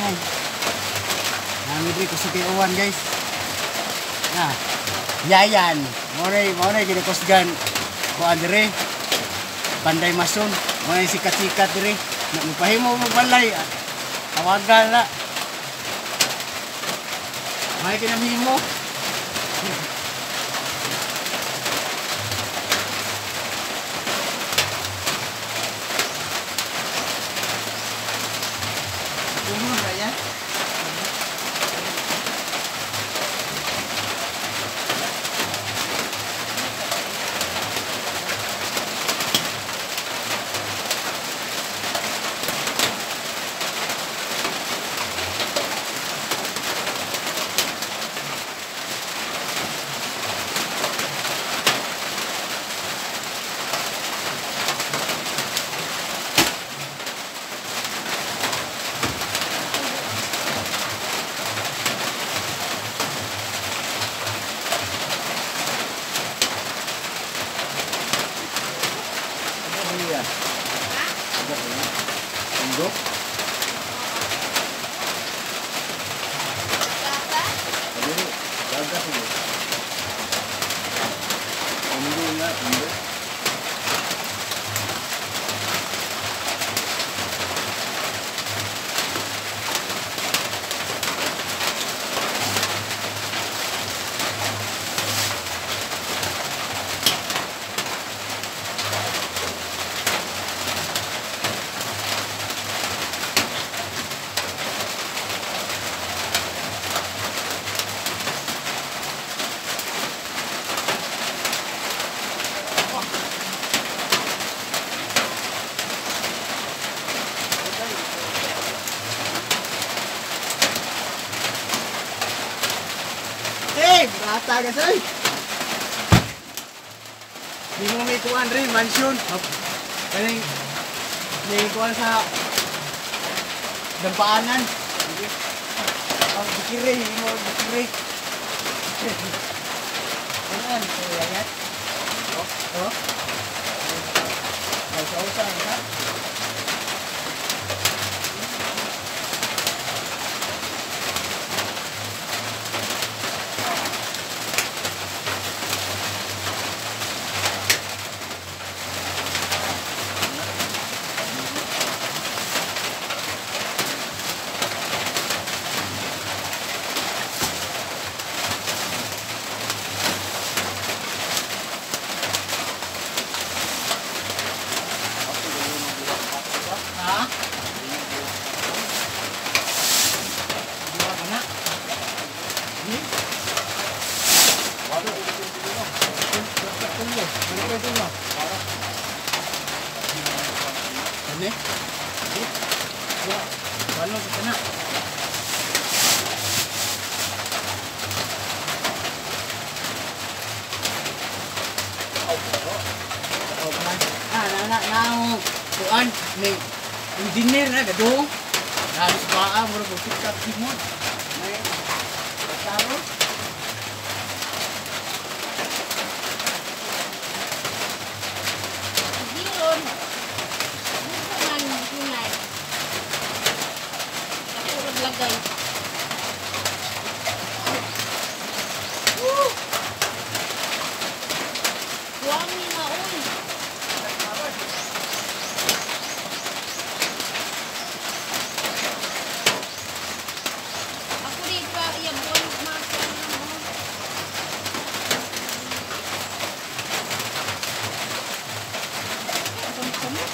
Ay. Nami diri kusog kay uwan, guys. Na. Yayan. Mo na ginakusgan kuan dire. Panday Mason. Mo na sikat-sikat dire. Na mupahimo mo balay. Tawagan la. May kinamhimo. Tuhon ra yan. Iya. Tunggu. Tadi gagas itu. Tunggu na, tunggu. Hey, bata ka say. Di mo may kuan rin, mansion. Kaning may kuan sa dampaanan. Ang bikiri, mo bikiri. Ayan, so yan. Oh, oh. Nausa-usa na. Ha? Dua ka na? Hmm? Ano? Walo sa na. Ah, na na na kuan may engineer na gadong. Halos baa mura ko sikat himon. May taro. Giron. Man tunay. Ako lagay. Woo! Wami na oy. Ako di pa iyabuan masa na mo. Ano mo?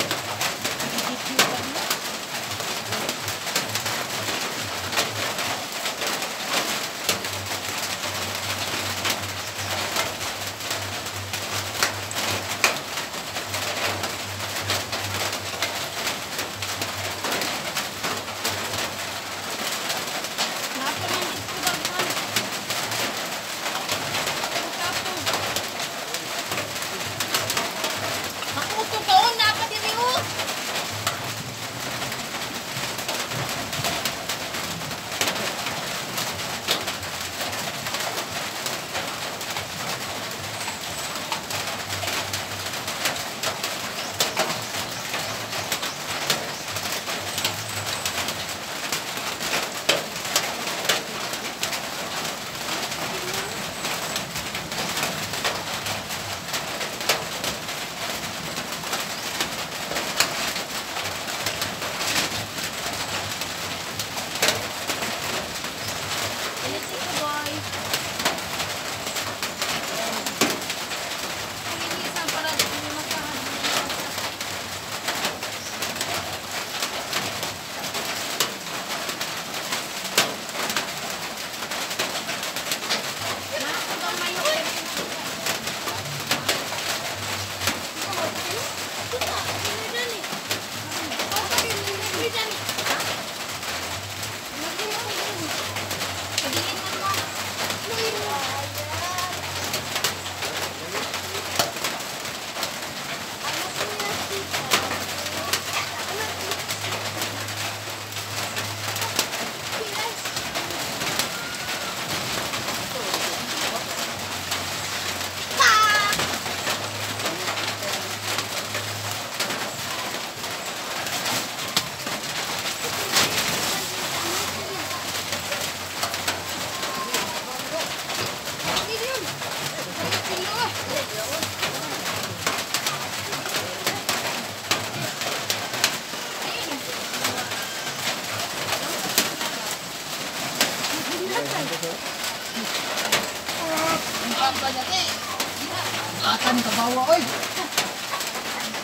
Atan kabawa oy.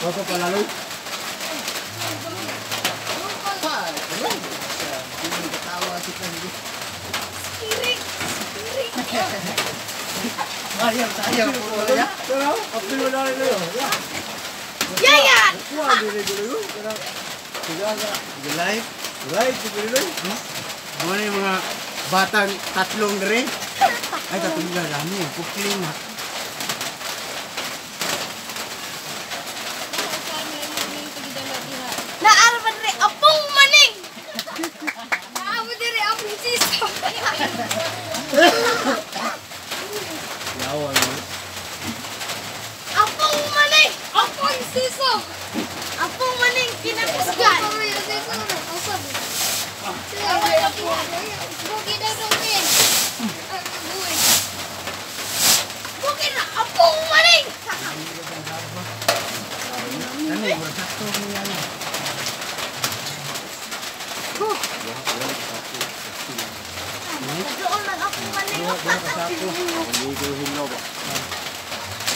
Ako palalo. Pa. Hindi katawa si Kandi. Kirik. Kirik. Ayaw tayo puro ya. Pero, apil mo na rin yun. Yayan! Kuha, dire gulo yun. Pero, sige ka. Gulay. Right, sige rin. Mo na yung mga batang tatlong dre. Ay, tatlong na dami. Pukling na. Naaraman rin apong maning! Naabot rin apong siso. Yawa, no? Apong maning! Apong siso! Apong maning kinakusgan! Buki na apong maning! Ano yung mga sakto niya na. Doon lang apong maning. Hindi ko hilo ba?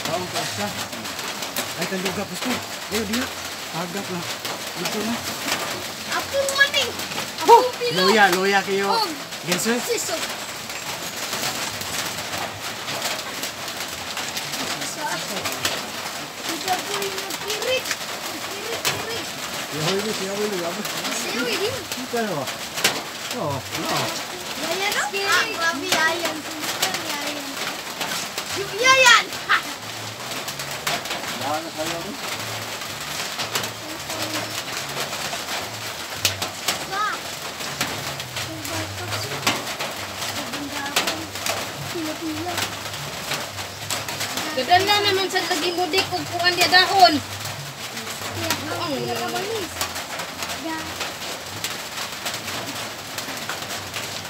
Taong ka siya. Ay, tanduga gusto. Ayo diya. Agap na. Ito na. Apong maning! Apong pilo! Loya, loya kayo. Oh. Gensoy. Siso! Nagkirik! Nagkirik-kirik! Yahoy ni, siyahoy ni. Siyawi din. Kita na ba? Oo, no. Yayan no? Ah, grabe yayan. Yayan. Yayan! Ha! Yawa na sa'yo. Ba! Pila-pila. Gadan na naman sa lagi mo di kung kuan dia dahon. Ang pinakamanis.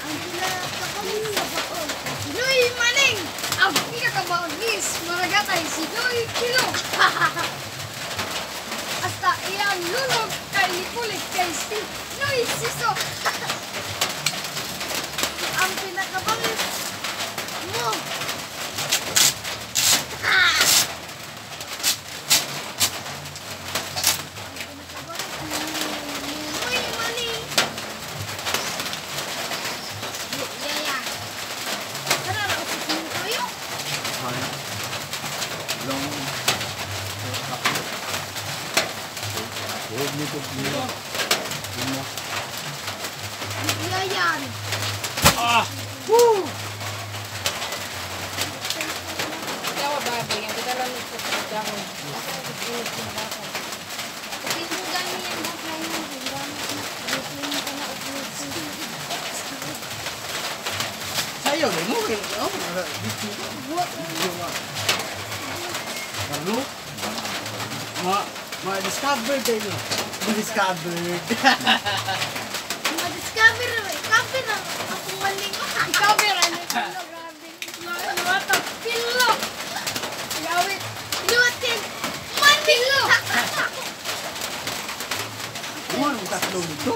Ang pinakamanis sa baon. Luy Maning! Ang pinakamanis maragatay si Luy Kilo. Hasta iyang lulog kay Likulik kay si Luy Siso. Ang pinakamanis mo. Ah! Uy, mali. Yaya. Tara na upusin kayo. Long. Huwag nito. Lima. Yayan. Ah! Woo! Yawa ba ang gadalan ni sa dahon. Kasi mo gani yan na kayo. Gamit na. Gusto mo ka na upusin. Sayo, di mo. Oh, dito. Ano? Ma-discover kayo. Ma-discover. Ma-discover. Cover na. Akong maling. Cover. Ano? Grabe. Luwat pilo. Gawit. Luwatin. Manilo. Mo ang tatlong dito.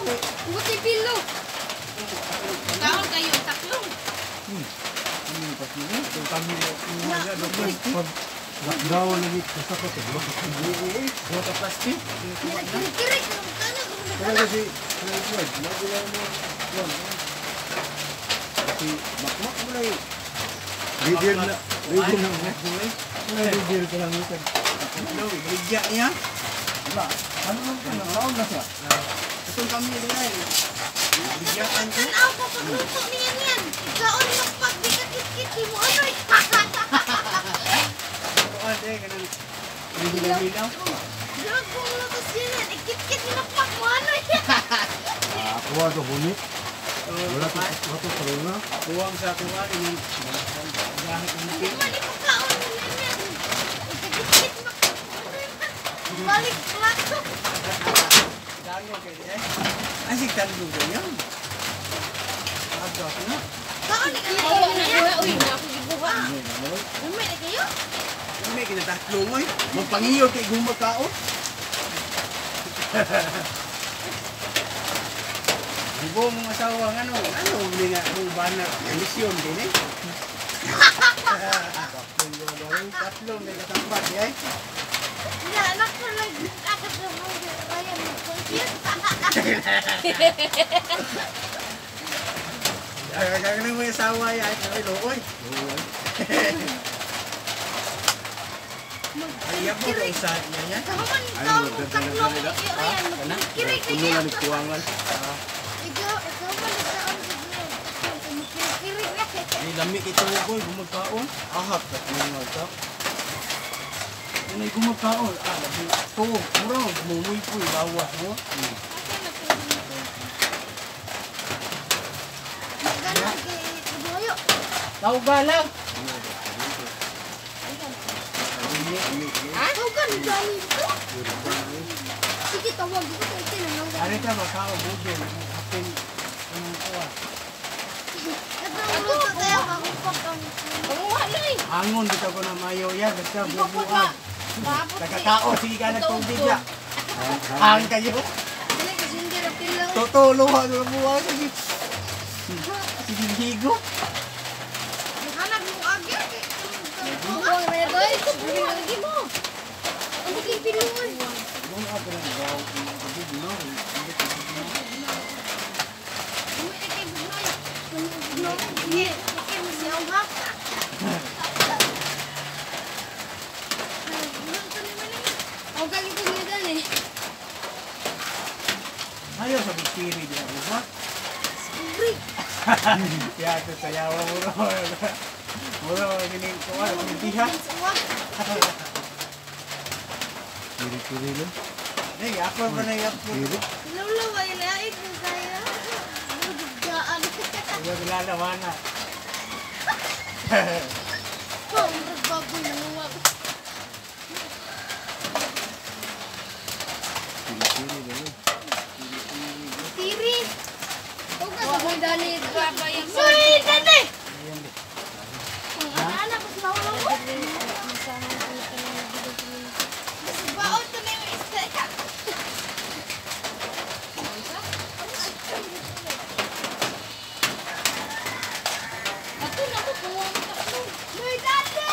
Buti pilo. Kaon kayo taklong. Ano yung tatlong? Yung kami Pag lockdown lagi kasakot eh. Dua ka plastic. Nagkirik. Kaya kasi, kaya ito, lagi lang mo, yun. Kasi, makmak mo na yun. Leader na, leader na, leader ka lang ito. Ano, baligya niya. Wala, ano lang ka, nakaon na siya. Itong kami nila eh. Bigyaan ko. Tanaw ko pagluto niyan yan. Ikaon magpag di ka kit-kit mo ano. Kuan eh kanang hilaw-hilaw. Grabe kung lutos yan. Ikit-kit ni nakpak mo ano. Kuha to bunit. Wala to, wala to corona. Kuwang sa kuan yung gamit ng Hindi man ipagkaon mo yan. Ikit-kit mo. Balik plato. Dango kay eh. Ay sig tango ganyan. Agak na. Kaon ni kayo. Awa na buha uy, na ako gibuha. Umay na kayo. May kinatatlong oy. Magpangiyo kay gumakaon. Ibo mong asawa nga ano, ano ni nga mong banner, misyon din eh. Tatlong may katampat eh. Na, anak ko lang. Ako sa mga Ryan mag-compute. Gagawin mo yung asawa ay ay looy. Ay yabo ka usa niya niya. Kahaman ikaw mo tatlong Ryan mag-kirig Puno na na nagtuwangan. Ikaw, ikaw man nagtaon sa Magkirig na. Ay lami kay tugoy gumagkaon. Ahap ka mga ta. Anay gumagkaon. Ah, labi to. Mura mumuy po lawas mo. Magana kay Buyo. Tawga lang. Ha? Tawag dali ko. Sige, tawag ko kay tinanong. Ano ta magkaon budol. Apin anong kuha. Ato tayo makupag ang Panguha na eh. Angon dito ko na mayo ya basta Ikaw po ba? bubuan. Paabot eh. Nagkakao sige ka nagtubig ya. Hang kayo. Dili kasi hindi ra pila. Totoo luha sa buwan sige. Sige higo. Hanap mo agi. Buwang na doy. Buha lagi mo. Ano kay pinuon? Mo ako ng baw tubig no. Ano kay bugnoy? Bugnoy. Ye, kay mo siya ha. Ang galing ko niya dan eh. Ayaw sa bikiri diha ba? Sobre. Ya ito sayawa mo ro. Muro gini kuha diha. Kiri-kiri lang. Ay, ako pa na yapon. Kiri. Lolo, ay laik na kaya. Gaan. Wala kilala wana. Oh, murag baboy na nguwag. Kiri-kiri lang. Tiri. Huwag ka sa dani. Babayan mo. Soy, dani! Ayan di. Ang anak ko sa ulo ko. Baon to na yung isda. Ato na ko panguha mo tatlo. May dani!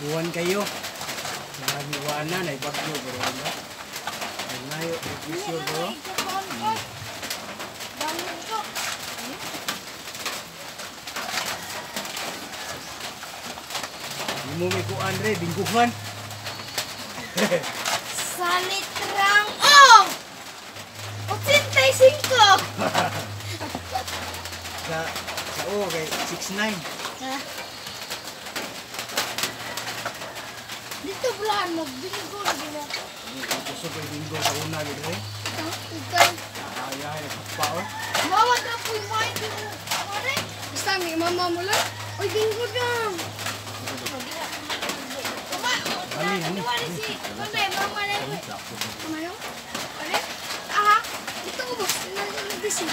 Uwan kayo. Lagi uwanan ay bagyo bro. Ano? Ay mayo, bisyo bro. Di mo may kuan re, bingguhan. Salitrang oh! 85! Sa o kay 69. Ha? Dito bulan magbingo na gina. Gusto ko binggo sa una dito eh. Ikaw. Ay ay pa oh. Mama na po yung mind mo. Mare? Basta may mama mo lang. Uy, bingo na. Mama, Ani, ani. si Mama, mama na yun. Ano yun? Ano? Aha. Dito ko ba? Nandito.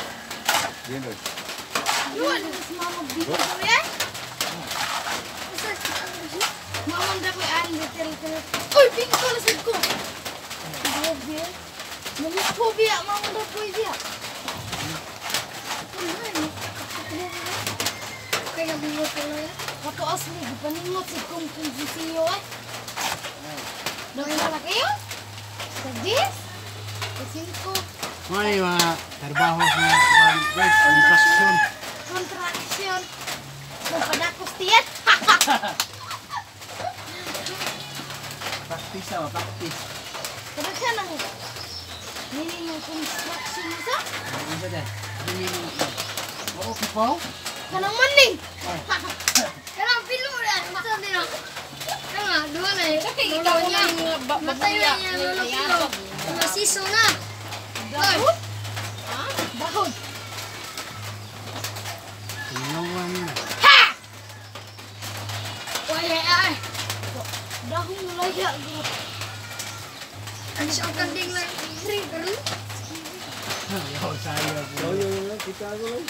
Yan lang. Yun, mama bingo ko yan. Mama na ko yan. Literal. Uy, bingo na sad ko. Grabe. Mami-phobia, mama na po siya. Kaya bingo ko na yan. Katuas ni, gipaningot si Kung Kung Susiyo eh. Dami na kayo? Sa 10? Sa 5? May mga trabaho sa kuan guys, construction. Contraction. Magpadakos tiyan. Practice ah, practice. Pero siya nang meaning ng construction mo sa? Ano sa dyan? Ano yung Oo, kipaw? Kanang maning! Kanang pilo na! Ito din ah. Kanang duha na eh. Kaya ikaw Lolo na yung Matay babuya. na niya lolo pilo. Masiso na. Oy! Ha? Bahod! Tinawan na. Ha! Uy, ay, ay! Dahong laya. Ano siya ang kanding lang? Pero, Yaw sayo po. Yo yo yo kita ko lang.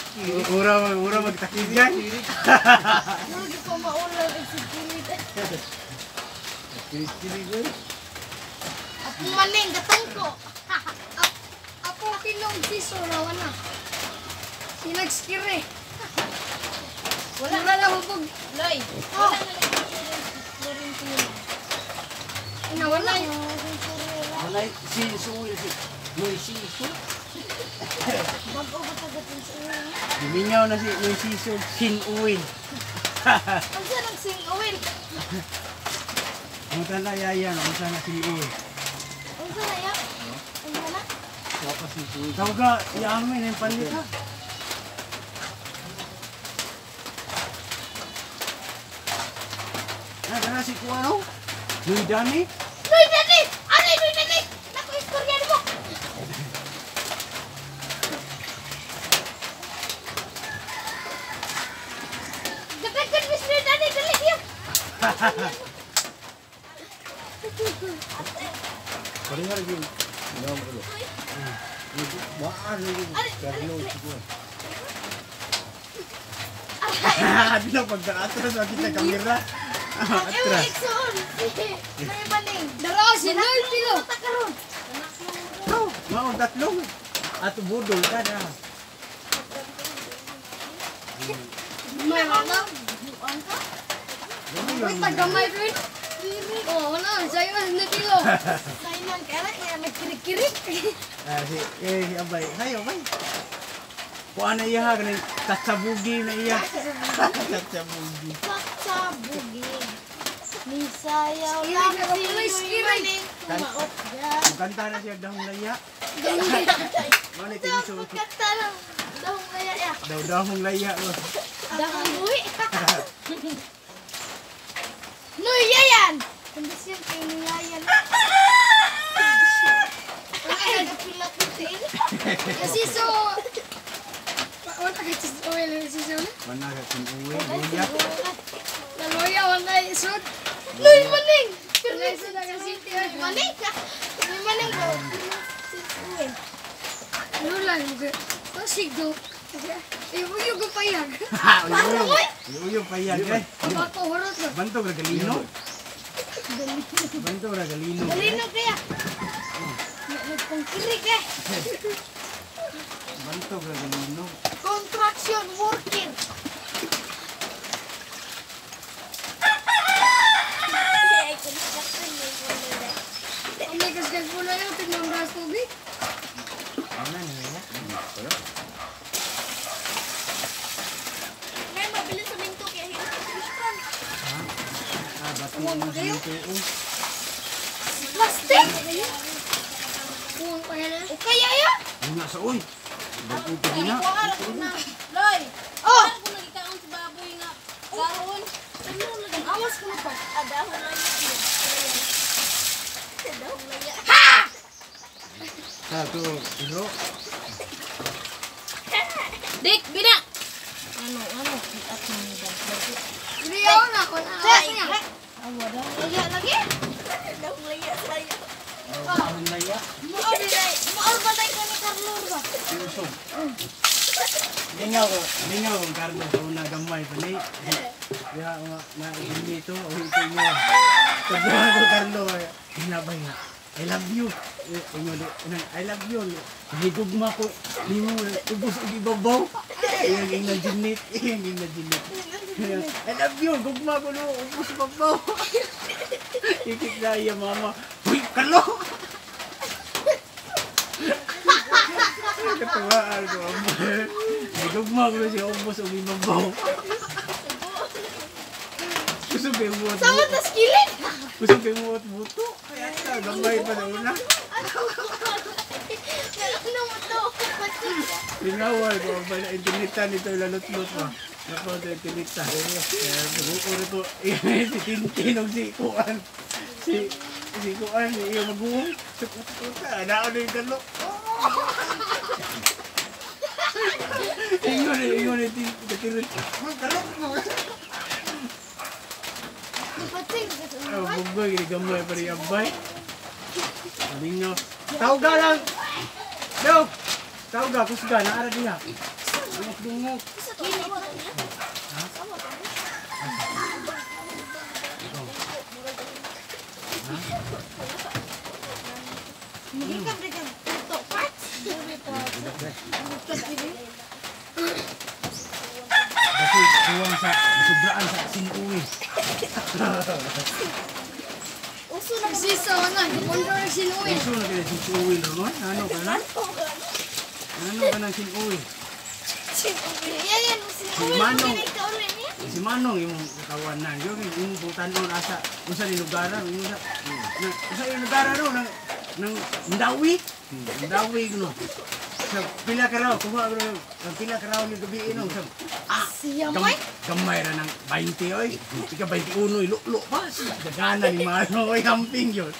Ura mag ura magtakigan. Murag ko maulan ang sigilid. Kili-kili guys. Apong maning gatong ko. Apong kinong piso rawa na. Sinagskire. Wala na lang hubog. Loy, wala na lang Florentino. Ina wala. Wala si Suil si Noy Siso. Bago ba tagatin sa ulo? Dumingaw na si Noy Siso, Sin Uwin. Ang sarang sing oil. Ang tala yaya no, ang sana sin Uwin. Ang sana ya. Ang sana. Wapas ni Suil. Tawga, iamin ang palit ha. Na, si Kuano? Noy Dani? Noy dani! Ano noy dani? Nako istorya nimo. Dapat kan Miss Noy Dani dali siya. Pareha lagi. Naam ko. Waan lagi. Carlo ko. Di na pagka-atras, makita kamera. Ewan Atras. igsoon. Noy maning. Dara si Noy Pilo. Karon. Mao tatlong. Ato budol ka na. May wala. Buang ka? Uy, tagamay rin. Oh, wala. Sayo na Pilo. Sayo na kaya kaya nagkirik-kirik. Ah, si eh si Abay. Sayo bay. Kuan na iya kanang tatsabugi na iya. Tatsabugi. Patsabugi. Nisayaw lang si Noy Maning. Tumaot dyan. Kanta na siya dahong laya. Mao ni tinso. Pagkanta lang. Dahong laya ya. Daw dahong laya. Dahong buhi. Noy yayan. Kondisyon kay Noy yayan. Ay, nagpila ko din. Kasi so, wala ka sa oil si so. Wala ka kun uwi luya. Naloya wala isod. Noy maning. Noy sa kasi Noy maning. Noy maning ko. Ano lang, Pasigo. Eh, uyo ko payag. Ha, uyo. Uyo payag eh. Bako horot ba? Bantog ra galino. Bantog ra galino. Galino kaya. Nagpangkirik eh. Bantog ra galino. Construction worker. Ang may kasgas po na yun, tignan ras tubig. Ano na niya? May mabilis sa minto kaya hindi ko siya. Ah, bati mo dito. Plastic! Kuwang pa yan. O kaya ya? Nga sa oy. Bago pa na. Loy! Oh! Kung nagikaon sa baboy nga, gahon. Awas ko na pa. Ah, dahon lang yun. Dahon lang yan. Sa to, iro. Dik, bina! Ano, ano? At nang Riyaw na ako na. Awa daw. Lagi, lagi. Dahon laya sa'yo. Dahong laya. Maor ba tayo ka ni Carlo ba? Usog. Lingaw ko, lingaw ko Carlo sa una gamay pa ni. Ya nga na ito o ito niya. Pagbuha ko Carlo, hinabay nga. I love you. Ingo I love you. Higugma ko nimo ubos og ibabaw. Iyang ing najinit, iyang ing najinit. I love you, gugma ko no, ubos ibabaw. Ikit na iya mama. Uy, Carlo. Katawaan ko. Higugma ko siya ubos og ibabaw. Gusto kay mo. Sama tas kilid. Gusto kay mo at buto. Kaya ta gamay pa na una. Ano mo to? Lingawan ko ba na internetan nito lalot-lot ba. Nako sa internetan. Nag-uuro ko si Tintin og si Kuan. Si si Kuan iyo maguong. Sa kuta na ano yung kalo. Ingon ingon ni Tintin. Kalo mo. Oh, bugboy gamay pa rin abay. Lingaw. Tawga lang. Dog. Tawga kusga na ara diha. Dungok dungok. Hindi ka bigyan tuto parts. Kasi kuwang sa sobraan sa sinuwi. Uso na sisa na, gipundo na sinuwi. Uso na kaya sinuwi ron. Ano ka na? Ano ka na sinuwi? Yan yan, sinuwi. Manong. Kauli niya. Si Manong imong katawan na. Yung imong putanon asa unsa ni lugaran, unsa unsa ni lugaran ro nang nang Ndawi. Ndawi no. Sa pila ka raw, kuha ro ang pila ka raw ni gabi no. Sa Siya may. Gamay ra ng 20 oy. Ika 21 iluklo pa. Dagana ni Manong oy hamping yun.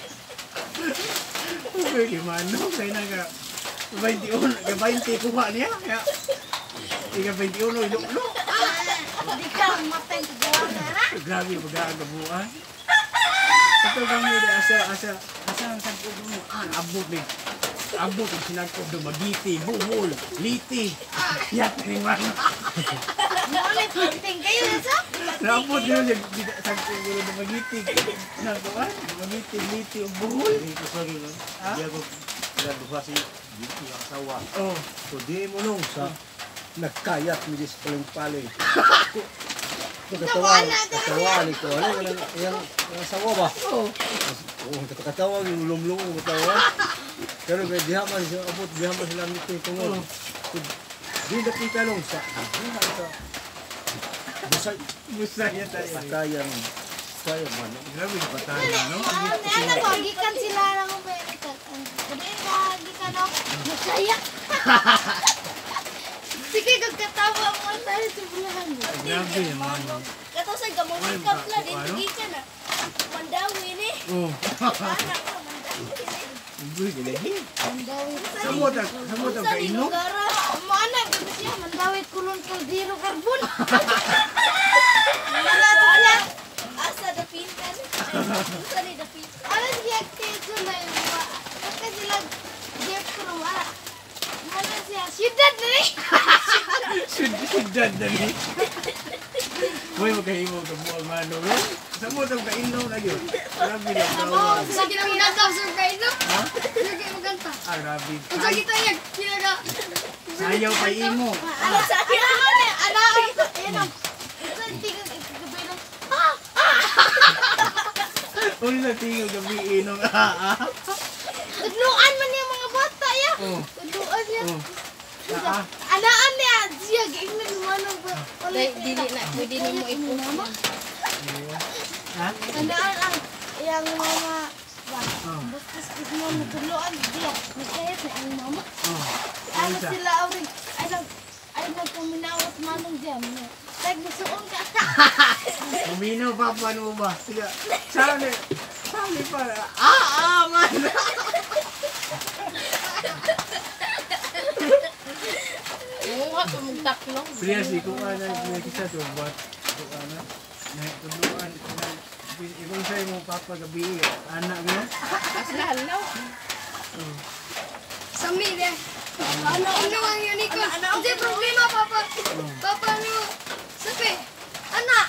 Uy, ni Manong kay na ka 21, ka 20 kuha niya. Kaya ika 21 iluklo. Di ka matay sa gawa na na. Grabe pag-aagabuan. Ito kami asa asa asa ang sagkob mo. Ah, abot ni. Abot ang sinagkob do Magiti, Buhol, Liti. Yat ni Manong. Muli, punting kayo na sa. Naabot yun yung sagkob do Magiti. Nagkuan, Magiti, Liti, ug Buhol. Hindi ko sa rin. Hindi ako naduha si dito ang asawa. Oh, So di mo nung sa nagkayat mi sa paling-paling. Katawa, katawa ni ko. Ano yung yung asawa ba? oh. Oo, katawa yung lumlong katawa. Pero kay diha man siya abot, diha man sila ngiti tungod. Di na kita nung sa sa busay Busay tayo. kaya kaya man. Grabe sa patana, no? Ano ba, gikan sila lang ang pera. Kaya ka, gikan ako. Masaya. Sige, kagkatawa mo tayo sa bulahan. Grabe Manong. Kato sa gamong makeup la din gikan na. Mandawi ni. Oh. Anak ka mandawi ni. Uy, gilagi. Mandawit. Samot ang samot ang Sa ni kainom. lugara. Maana, gano'n siya. Mandawit kulon kaldero karbon. Wala, wala. Asa dapitan. Usa ni dapitan. Ano siya keso na yung mga. Kasi sila, jeff ko na wala. Ano siya, syudad na eh. Sudad na ni. Uy, magkahimo ka buwag Manong. No? Samot ang kainom na yun. Grabe na kawa. Sige na maganda, sir Kaino. Sige maganda. Ah, grabe. Unsa kita yan, kinaga. Sayaw kay imo. Ano sa akin? Ano, ano, ano, Unsa tingog ikagabi ng, ah, Unsa tingog gabi inom. Ah, ah. Tudluan man niya mga bata ya. Oh. Tudluan niya. Oh. Ah, ah. Anaan niya, siya giingnan mo ano ba? Dili na, pwede nimo i-post. Ha? Anaan ang iyang mama ba? Oh. Basta sa mo tudluan diya. Masayat na ang mama. Oh. Ano Unsa? sila auring ay nag ay nagpaminawat manong diya. Tag musuon ka. Uminaw pa paano ba? Sige. Sali. Sali pa. Ah, ah, man. Nanguha pa mong taklong. Priya si kuha na kita to but kuha na. Na tudluan na ikon sa imong papa gabi anak mo. Asla halaw. Sami niya. Ano ano ang unicorn? Hindi problema papa. Papa ano? Sabi. Anak.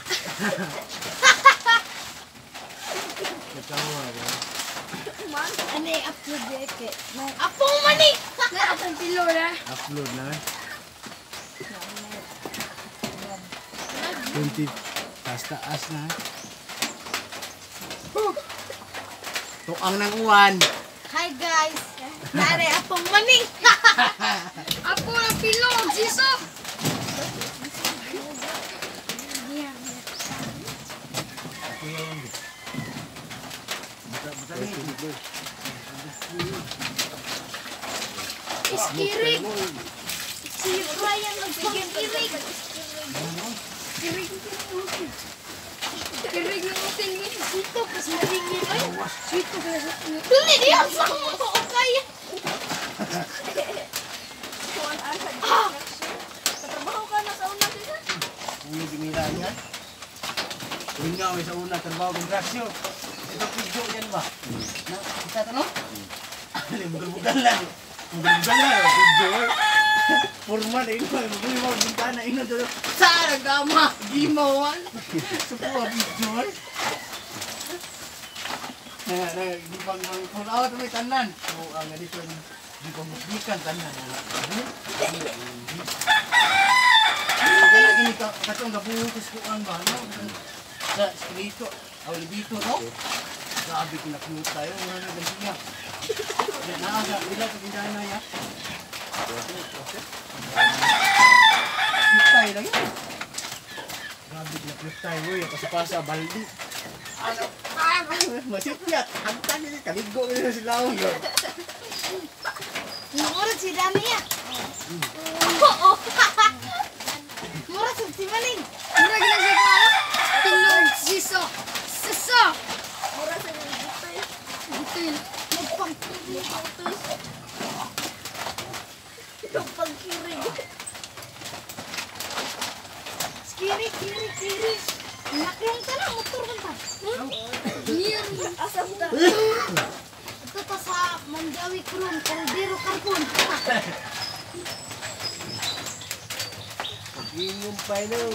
Katawa ba? Ano i-upload niya kay? Apong mani. Na atong pilo na. Upload na. 20 taas taas na. Huh. Tuang ng uwan. Hi guys. Nare apong mani. Apo ang pilo siso. Iskirig. Si Ryan nagpangkirig. Kirig. Kirig ng hotel ni Sito kas malingin ay. Sito kas. Dili diya sa mo kaya. Kuan asa construction. Trabaho ka na sa una sila. Uy, gimira niya. Lingaw sa una trabaho kontraksyon. Ito video yan ba? Na, kita to no? Bugal-bugal lang. Bugal-bugal lang. Video. Formal eh. Ino, bugal mo bintana ino to. Sa nagama, gimawan. Sa po video. Na di pang full out may tanan. So ang dito di pang musbikan tanan. Kaya ini ka katong gabuhos ko ang ba no? Sa eskrito, aw dito no. Grabe ko na cute tayo, wala na ganyan. Naa sa bila sa bindana ya. Cute tayo lang yun. Grabe na cute tayo, uy. Pasapasa, baldi. Ano? Ah, masipyat. Hagtan nila, kaligo nila sila. Murag si Dami ya. Oo. Murag si Maling. Murag na siya ko. Tinog siso. Siso. Mura sa mga butoy. Butil. Magpangkirig. Yung pagkirig. Kiri, kiri, kiri. Naklong ta na, motor man ta. Here. Asam ta. Ito ta sa Mandawi Krum, Kaldero Karpon. Inyong final.